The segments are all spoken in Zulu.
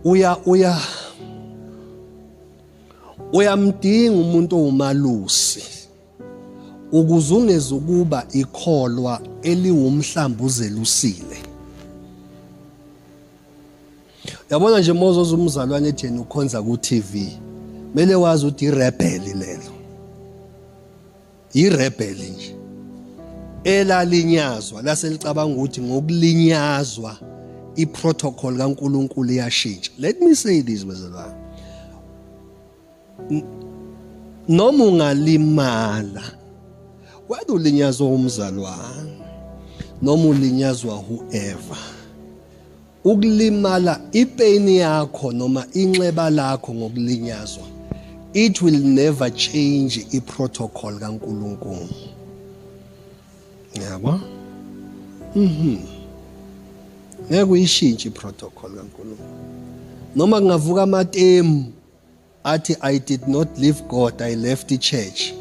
Uya uya uyamdinga umuntu owumalusi ukuze ungezukuba ikholwa eliwumhlambi uzelusile. Yabona nje mozoza umzalwane ejeni ukhonza ku TV. Mele wazi ukuthi irebel lelo. Irebel nje. Elalinyazwa laselicabanga ukuthi ngokulinyazwa iprotocol kaNkuluNkulu iyashintsha. Let me say this bazalwane. Noma ungalimala whether ulinyazwa umzalwane noma ulinyazwa whoever Ukulimala ipain yakho noma inxeba lakho ngokulinyazwa it will never change iprotocol kaNkuluNkulu. Yabo? Mhm. Ngeke uyishintshe iprotocol kaNkuluNkulu. Noma kungavuka amatemu athi I did not leave God, I left the church.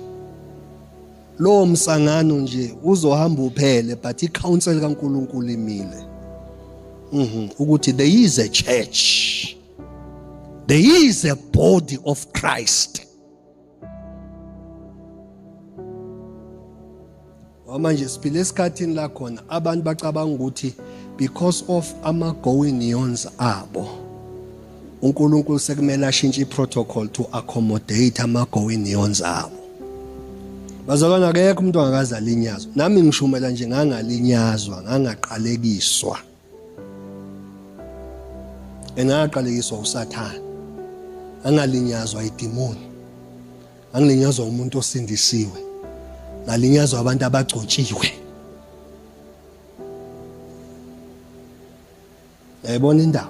Lowo msangano nje uzohamba uphele but i-council kaNkuluNkulu imile. Ukuthi there is a church. There is a body of Christ. Manje siphila esikhathini la khona abantu bacabanga ukuthi because of ama going ons abo uNkulunkulu sekumele ashintshe iprotocol to accommodate ama going ons abo. Bazalwane akekho umuntu angakaze alinyazwa. Nami ngishumela nje ngangalinyazwa, ngangaqalekiswa. Engaqalekiswa uSathane. Angalinyazwa idimoni. Angilinyazwa umuntu osindisiwe. Ngalinyazwa abantu abagcotshiwe. Yayibona indaba.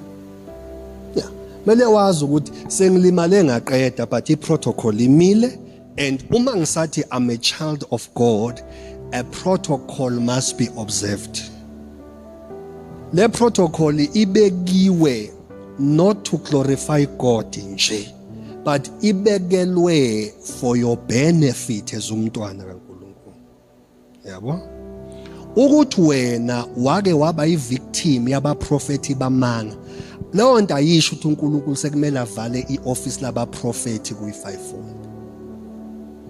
Yeah. Mele wazi ukuthi sengilimale ngaqeda but i-protocol imile and uma ngisathi I'm a child of God, a protocol must be observed. Le protocol ibekiwe not to glorify God nje but ibekelwe for your benefit as umntwana kaNkulunkulu. Yabo? Ukuthi wena wake waba ivictim yabaprofethi bamanga. Leyo nto ayisho ukuthi uNkulunkulu sekumele avale ioffice labaprofethi kuyi-fivefold.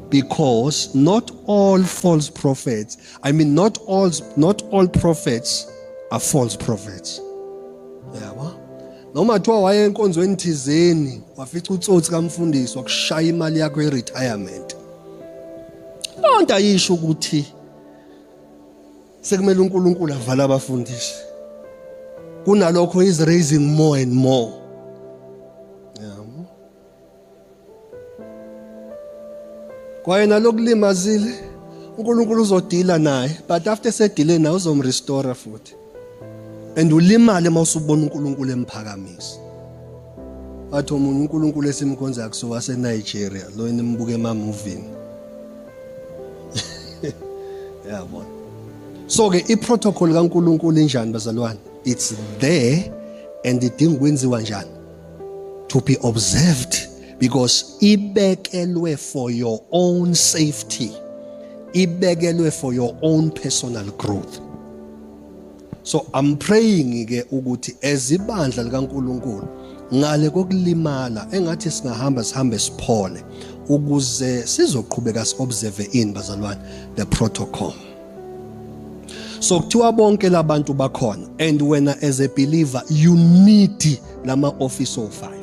Because not all false prophets, I mean not all prophets are false prophets. Yabo? Noma kuthiwa waye enkonzweni thizeni wafica utsotsi kamfundisi wakushaya imali yakho ye-retirement. Lonto ayisho ukuthi sekumele uNkulunkulu avale abafundisi. Kunalokho is raising more and more. Yabo. Kwayena lokulimazile uNkulunkulu uzodila naye but after sedile naye uzomrestore futhi. And ulimale mawusubona uNkulunkulu emphakamisa. Wathi omunye uNkulunkulu esimkhonza kusuka seNigeria lo enimbuka emamovini. Yabona. So ke iprotocol kaNkulunkulu injani bazalwane? It's there and idinga ukwenziwa njani? To be observed because ibekelwe for your own safety. Ibekelwe for your own personal growth. So I'm praying ke ukuthi ezibandla likaNkuluNkulu ngale kokulimala engathi singahamba sihambe siphole ukuze sizoqhubeka siobserve in bazalwane the protocol. So kuthiwa bonke labantu bakhona and wena as a believer you need lama office of 5.